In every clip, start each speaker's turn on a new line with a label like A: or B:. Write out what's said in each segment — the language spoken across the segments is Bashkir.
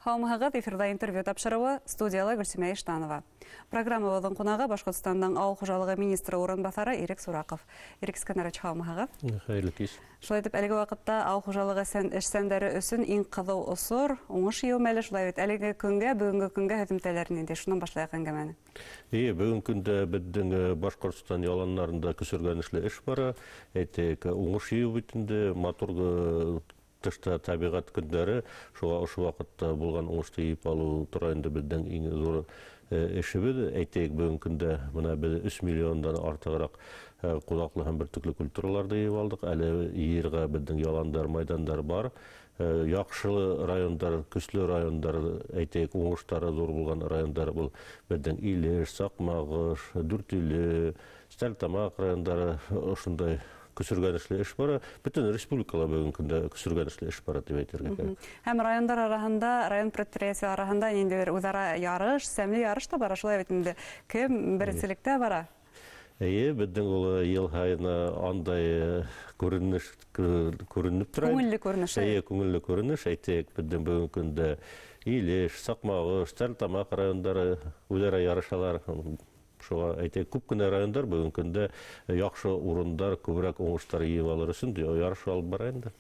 A: Һаумыһығыҙ, эфирҙа «Интервью» тапшырыуы, студияла Гөлсимә Иштанова. Программабыҙҙың ҡунағы — Башҡортостандың ауыл хужалығы министры урынбаҫары Ирек Сураков. Ирек Искәндәрович, һаумыһығыҙ.
B: Хәйерле кис.
A: Шулай итеп, әлеге ваҡытта ауыл хужалығы эшсәндәре өсөн иң ҡыҙыу осор — уңыш йыйыу мәле, шулай бит? Әлеге көнгә, бөгөнгө көнгә һөҙөмтәләр ниндәй? Шунан башлайыҡ әңгәмәне.
B: Эйе, бөгөнгө көндә беҙҙең Башҡортостан яландарында көсөргәнешле эш бара. Әйтәйек, уңыш йыйыу бит инде, матур тышта тәбиғәт көндәре, шуға ошо ваҡытта булған уңышты йыйып алыу тора инде беҙҙең иң ҙур эшебеҙ. Әйтәйек, бөгөнгө көндә бына беҙ 3 миллиондан артығыраҡ ҡуҙаҡлы һәм бөртөклө культураларҙы йыйып алдыҡ. Әле йыйырға беҙҙең яландар, майҙандар бар. Яҡшы райондар, көслө райондар, әйтәйек, уңыштары ҙур булған райондар был беҙҙең Илеш, Саҡмағыш, Дүртөйлө, Стәрлетамаҡ райондары, ошондай көсөргәнешле эш бара. Бөтөн республикала бөгөнгө көндә көсөргәнешле эш бара тип әйтергә кәрәк.
A: Һәм райондар араһында, район предприятие араһында ниндәйҙер үҙ-ара ярыш, сәмле ярыш та бара, шулай бит инде? Кем беренселектә бара?
B: Эйе, беҙҙең ул йыл һайын андай күренеш күренеп тора.
A: Күңелле күренеш.
B: Эйе, күңелле күренеш. Әйтәйек, беҙҙең бөгөнгө көндә Илеш, Саҡмағыш, Стәрлетамаҡ райондары үҙ-ара ярышалар. Шуға, әйтәйек, күп кенә райондар бөгөнгө көндә яҡшы урындар, күберәк уңыштар йыйып алыр өсөн ярыш алып бара инде.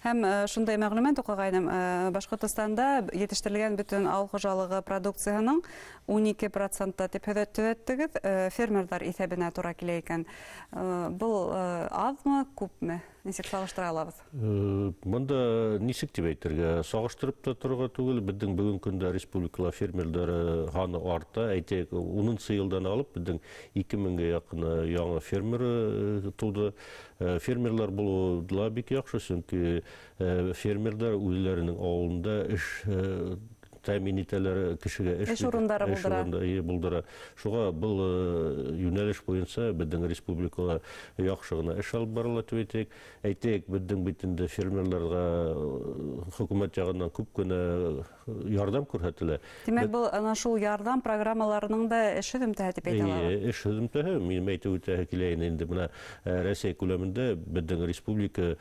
A: Һәм шундай мәғлүмәт уҡығайным: Башҡортостанда етештерелгән бөтөн ауыл хужалығы продукцияһының 12 проценты тип төҙәттегеҙ, фермерҙар иҫәбенә тура килә икән. Был аҙмы, күпме? Нисек сағыштыра алабыҙ?
B: Бында нисек тип әйтергә, сағыштырып та торорға түгел, беҙҙең бөгөнгө көндә республикала фермерҙар һаны арта. Әйтәйек, 10-нсы йылдан алып беҙҙең 2000-гә яҡын яңы фермер тыуҙы. Фермерлар булыуы ла бик яҡшы, сөнки фермерҙар үҙҙәренең ауылында эш тәьмин итәләр, кешегә эш
A: Эш урындары
B: эш
A: булдыра.
B: Урында, эйе, булдыра. Шуға был йүнәлеш буйынса беҙҙең республикала яҡшы ғына эш алып барыла тип әйтәйек. Әйтәйек, беҙҙең бит инде фермерларға хөкүмәт яғынан күп кенә ярҙам күрһәтелә.
A: Тимәк, был ана шул ярҙам программаларының да эш һөҙөмтәһе тип әйтә алабыҙ.
B: Эйе, эш һөҙөмтәһе. Минең әйтеп үтәһе килә инде, бына Рәсәй күләмендә беҙҙең республика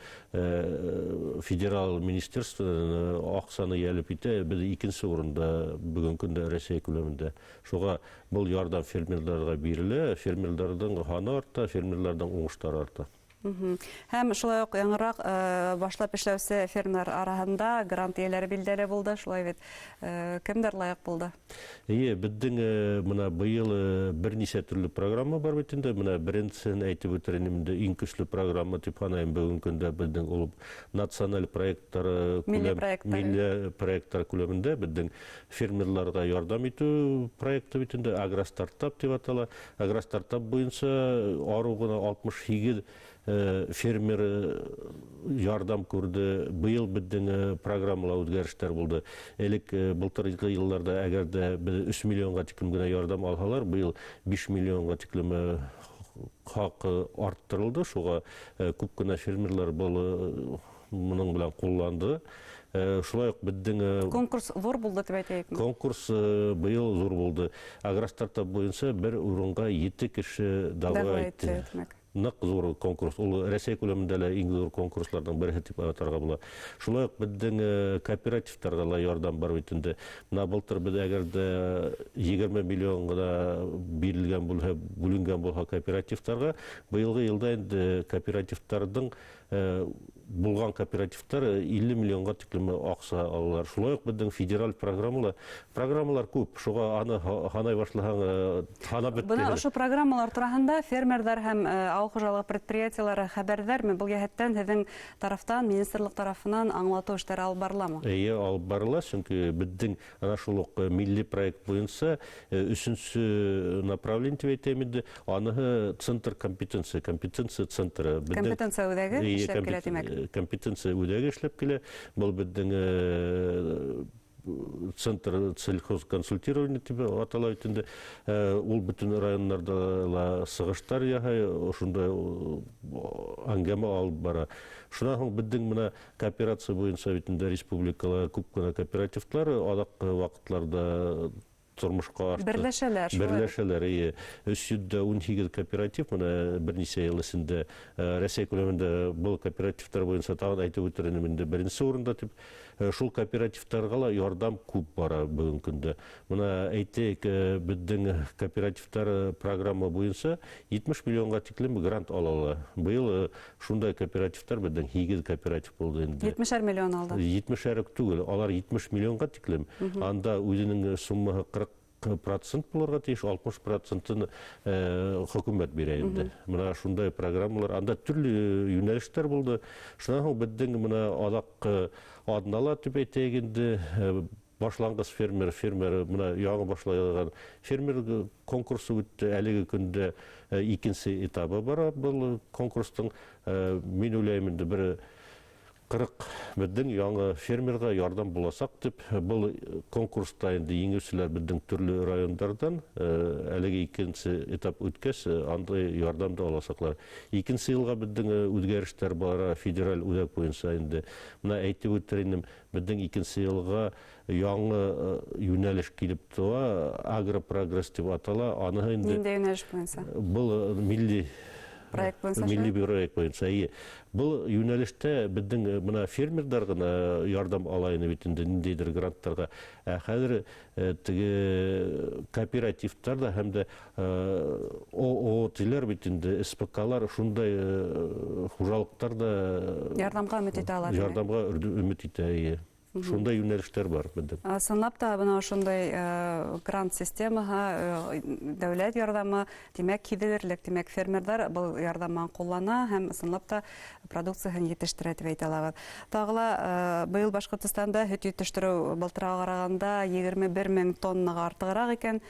B: федерал министерстводан аҡсаны йәлеп итә, беҙ икенсе урында бөгөнгө көндә Рәсәй күләмендә. Шуға был ярҙам фермерларға бирелә, фермерҙарҙың һаны арта, фермерларҙың уңыштары арта.
A: Һәм шулай уҡ яңыраҡ башлап эшләүсе фермер араһында грант эйәләре билдәле булды, шулай бит? Кемдәр лайыҡ булды?
B: Эйе, беҙҙең бына быйыл бер нисә төрлө программа бар бит инде. Бына беренсеһен әйтеп үтер инем инде, иң көслө программа тип һанайым бөгөнгө көндә беҙҙең ул националь проекттар
A: Милли проекттар.
B: Милли проекттар күләмендә беҙҙең фермерларға ярҙам итеү проекты бит инде, агростартап тип атала. Агростартап буйынса арыу ғына 68 фермер ярҙам күрҙе. Быйыл беҙҙең программала үҙгәрештәр булды. Элек былтырғы йылларҙа әгәр ҙә беҙ 3 миллионға тиклем генә ярҙам алһалар, быйыл 5 миллионға тиклем хаҡ арттырылды. Шуға күп кенә фермерлар был моның белән ҡулланды. Шулай уҡ беҙҙең
A: Конкурс ҙур булды тип әйтәйекме?
B: Конкурс быйыл ҙур булды. Агростартап буйынса бер урынға 7 кеше дәғүә
A: Дәғүә
B: итте.
A: итте, тимәк.
B: Ныҡ ҙур конкурс. Ул Рәсәй күләмендә лә иң ҙур конкурсларҙың береһе тип атарға була. Шулай уҡ беҙҙең кооперативтарға ла ярҙам бар бит инде. Бына былтыр беҙ әгәр ҙә 20 миллион ғына бирелгән булһа, бүленгән булһа кооперативтарға, быйылғы йылда инде кооперативтарҙың булған кооперативтар 50 миллионға тиклем аҡса алалар. Шулай уҡ беҙҙең федераль программалар күп. Шуға аны һанай башлаһаң, һанап
A: Бына
B: бөтмәй.
A: Ошо программалар тураһында фермерҙар һәм ауыл хужалығы предприятиелары хәбәрҙәрме? Был йәһәттән һеҙҙең тарафтан, министрлыҡ тарафынан аңлатыу эштәре алып барыламы?
B: Эйе, алып барыла, сөнки беҙҙең ана шул уҡ милли проект буйынса өсөнсө направление тип әйтәйем инде, аныһы центр компетенция, компетенция центры. Беҙҙең
A: Компетенция үҙәге
B: Эйе,
A: эшләп килә, тимәк.
B: Компетенция үҙәге эшләп килә. Был беҙҙең центр сельхозконсультирования тип атала бит инде. Ул бөтөн районнарда ла сығыштар яһай, ошондай әңгәмә алып бара. Шунан һуң беҙҙең бына кооперация буйынса бит инде республикала күп кенә кооперативтар аҙаҡҡы ваҡытларҙа тормошҡа ашты.
A: Берләшәләр шулай.
B: Берләшәләр, эйе. 318 кооператив менә бер нисә йыл эсендә Рәсәй күләмендә был кооперативтар буйынса тагын әйтеп үтер инем инде беренсе урында дип. Шул кооперативтарға ла ярҙам күп бара бөгөнгө көндә. Бына әйтәйек, беҙҙең кооперативтар программа буйынса 70 миллионға тиклем грант ала ала. Быйыл шундай кооперативтар беҙҙең 8 кооператив булды инде.
A: 70 миллион алды.
B: 70 түгел, алар 70 миллионға тиклем. Анда үҙенең суммаһы 40% булырға тейеш, 60%-ын хөкүмәт бирә инде. Мына шундай программалар, анда төрлө йүнәлештәр булды. Шунан һуң беҙҙең мына аҙаҡ аҙнала тип әйтәйек инде, башланғыс фермер, фермер мына яңы башлаған фермер конкурсы үтте. Әлеге көндә икенсе этабы бара был конкурстың. Мин уйлайым инде бер 40 беҙҙең яңы фермерға ярҙам буласаҡ тип. Был конкурста инде еңеүселәр беҙҙең төрлө райондарҙан, әлеге икенсе этап үткәс, андай ярҙам да аласаҡлар. Икенсе йылға беҙҙең үҙгәрештәр бара федераль үҙәк буйынса инде. Мына әйтеп үтер инем, беҙҙең икенсе йылға яңы йүнәлеш килеп тыуа, агропрогресс тип атала. Аныһы инде
A: Ниндәй йүнәлеш буйынса?
B: Был милли
A: проект буйынса
B: милли проект буйынса, эйе. Был йүнәлештә беҙҙең мына фермерҙар ғына ярҙам ала ине бит инде ниндәйҙер гранттарға. Ә хәҙер теге кооперативтар да һәм дә ООО тиләр бит инде, СПКлар, шундай хужалыҡтар да
A: ярҙамға өмөт итә ала, тимәк.
B: Ярҙамға өмөт итә, эйе. Шундай йүнәлештәр бар беҙҙең.
A: Ысынлап та, бына ошондай грант системаһы, дәүләт ярҙамы, тимәк, һиҙелерлек, тимәк, фермерҙар был ярҙаман ҡуллана һәм ысынлап та продукцияһын етештерә тип әйтә алабыҙ. Тағы ла, быйыл Башҡортостанда һөт етештереү былтырға ҡарағанда 21 мең тоннаға артығыраҡ икән.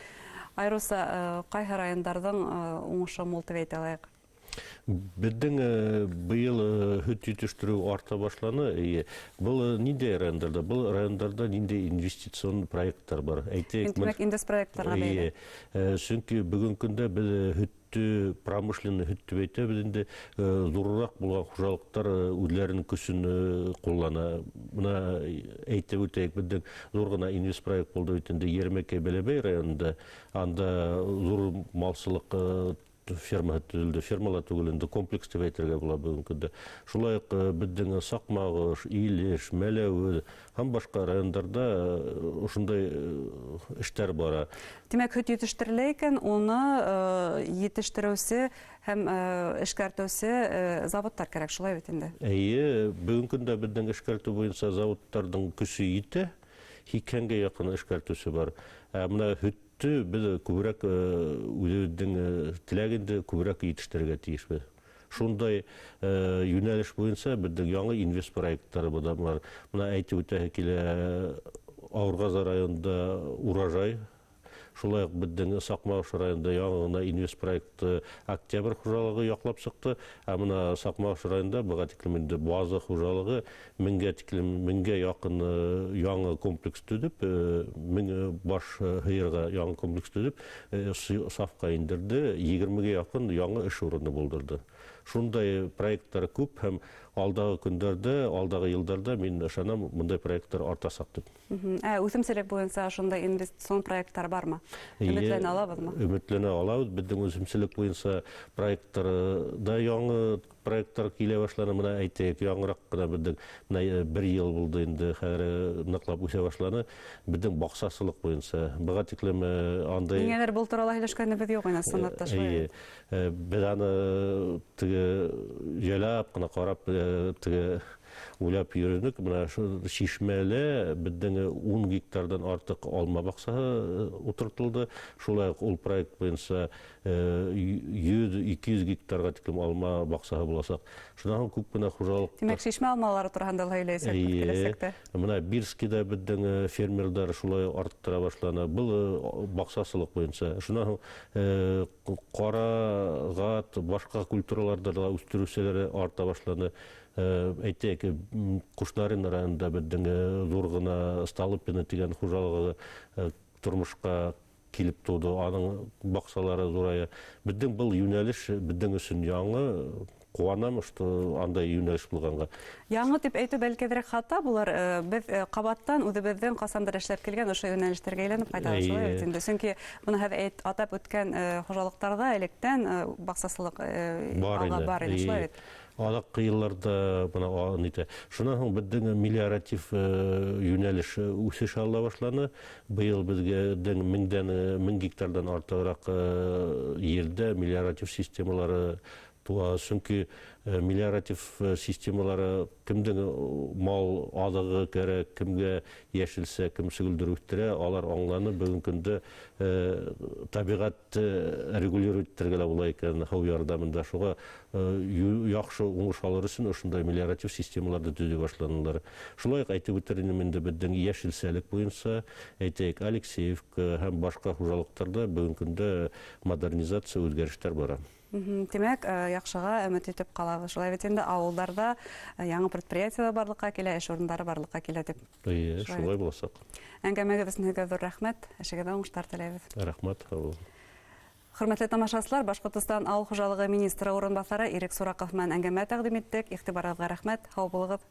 A: Айырыуса, ҡайһы райондарҙың уңышы мул тип әйтә алайыҡ?
B: Беҙҙең быйыл һөт етештереү арта башланы. Эйе. Был ниндәй райондарҙа? Был райондарҙа ниндәй инвестицион проекттар бар? Әйтәйек,
A: Тимәк, инвестпроекттарға бәйле.
B: Эйе. Сөнки бөгөнгө көндә беҙ һөттө, промышленный һөт тип әйтәбеҙ инде, ҙурыраҡ булған хужалыҡтар үҙләренең көсөн ҡуллана. Бына әйтеп үтәйек, беҙҙең ҙур ғына инвестпроект булды бит инде Йәрмәкәй Бәләбәй районында. Анда ҙур малсылыҡ ферма төҙөлдө. Фермала түгел инде, комплекс тип әйтергә була бөгөнгө көндә. Шулай уҡ беҙҙең Саҡмағыш, Илеш, Мәләүез һәм башҡа райондарҙа ошондай эштәр бара.
A: Тимәк, һөт етештерелә икән, уны етештереүсе һәм эшкәртеүсе заводтар кәрәк, шулай бит инде?
B: Эйе, бөгөнгө көндә беҙҙең эшкәртеү буйынса заводтарҙың көсө етә, һикһәнгә яҡын эшкәртеүсе бар. Ә бына һөттө беҙ күберәк үҙебеҙҙең теләгенде күберәк етештерергә тейешбеҙ. Шундай йүнәлеш буйынса беҙҙең яңы инвест проекттары да бар. Бына әйтеп үтәһе килә, Ауырғазы районында Урожай, шулай уҡ беҙҙең Саҡмағош районында яңы ғына инвест проекты Октябрь хужалығы яҡлап сыҡты. Ә бына Саҡмағош районында быға тиклем инде Базы хужалығы меңгә яҡын яңы комплекс төҙөп, 1000 баш һыйырға яңы комплекс төҙөп сафҡа индерҙе, егермегә яҡын яңы эш урыны булдырҙы. Шундай проекттар күп һәм алдағы көндәрҙә, алдағы йылдарҙа мин ышанам, бындай проекттар артасаҡ тип.
A: Ә үҫемселек буйынса шундай инвестицион проекттар бармы?
B: Эйе,
A: Өмөтләнә алабыҙмы?
B: Өмөтләнә алабыҙ. Беҙҙең үҫемселек буйынса проекттар да яңы проекттар килә башланы. Бына әйтәйек, яңыраҡ ҡына беҙҙең бына бер йыл булды инде, хәҙер ныҡлап үҫә башланы. Беҙҙең баҡсасылыҡ буйынса быға тиклем андай
A: Ниңәлер был турала һөйләшкәнебеҙ юҡ ине, ысынлап та шулай.
B: Эйе. Беҙ аны теге җайлап кына карап, теге уйлап йөрөнөк. Менә шу Шишмәле беҙҙең 10 гектардан артыҡ алма баҡсаһы ултыртылды. Шулай уҡ ул проект буйынса йөҙ, ике йөҙ гектарға тиклем алма баҡсаһы буласаҡ. Шунан һуң күп кенә хужалыҡ
A: Тимәк, шишмә алмалары тураһында ла һөйләйсәк
B: Эйе.
A: киләсәктә.
B: Мына Бирскиҙа беҙҙең фермерҙар шулай арттыра башланы. Был баҡсасылыҡ буйынса. Шунан һуң ҡарағат, башҡа культураларҙы ла үҫтереүселәр арта башланы. Әйтәйек, Ҡушнарин районында беҙҙең ҙур ғына Столыпино тигән хужалығы тормошҡа килеп тыуҙы. Аның баҡсалары ҙурая. Беҙҙең был йүнәлеш беҙҙең өсөн яңы, Ҡыуанам, что андай йүнәлеш булғанға.
A: Яңы тип әйтеү бәлки әҙерәк хата булыр. Беҙ ҡабаттан үҙебеҙҙең ҡасандыр эшләп килгән ошо йүнәлештәргә әйләнеп ҡайтабыҙ, шулай бит инде. Сөнки бына һеҙ атап үткән хужалыҡтарҙа электән баҡсасылыҡ
B: Бар
A: алға
B: ине.
A: Бар ине, шулай бит.
B: Аҙаҡҡы йылларда бына нитә. Шунан һуң беҙҙең мелиоратив йүнәлеш үҫеш ала башланы. Быйыл беҙгә 1000 гектарҙан артығыраҡ ерҙә мелиоратив системалары туа. Сөнки мелиоратив системалары кемдең мал аҙығы кәрәк, кемгә йәшелсә, кем сөгөлдөр үҫтерә, алар аңланы. Бөгөн көндә тәбиғәтте регулировать итергә лә була икән һыу ярҙамында. Шуға яҡшы уңыш алыр өсөн ошондай мелиоратив системаларҙы төҙөй башланылар. Шулай уҡ әйтеп үтер инем инде, беҙҙең йәшелсәлек буйынса, әйтәйек, Алексеевка һәм башҡа хужалыҡтарҙа бөгөн көндә модернизация, үҙгәрештәр бара.
A: Тимәк, яҡшыға өмөт итеп ҡалабыҙ. Шулай бит инде, ауылдарҙа яңы предприятиелар барлыҡҡа килә, эш урындары барлыҡҡа килә тип.
B: Эйе,
A: Шулай.
B: шулай буласаҡ.
A: Әңгәмәгеҙ өсөн һеҙгә ҙур рәхмәт, эшегеҙҙә уңыштар теләйбеҙ.
B: Рәхмәт, һау булығыҙ.
A: Хөрмәтле тамашасылар, Башҡортостан Ауыл хужалығы министры урынбаҫары Ирек Сураков менән әңгәмә тәҡдим иттек. Иғтибарығыҙға рәхмәт, һау булығыҙ.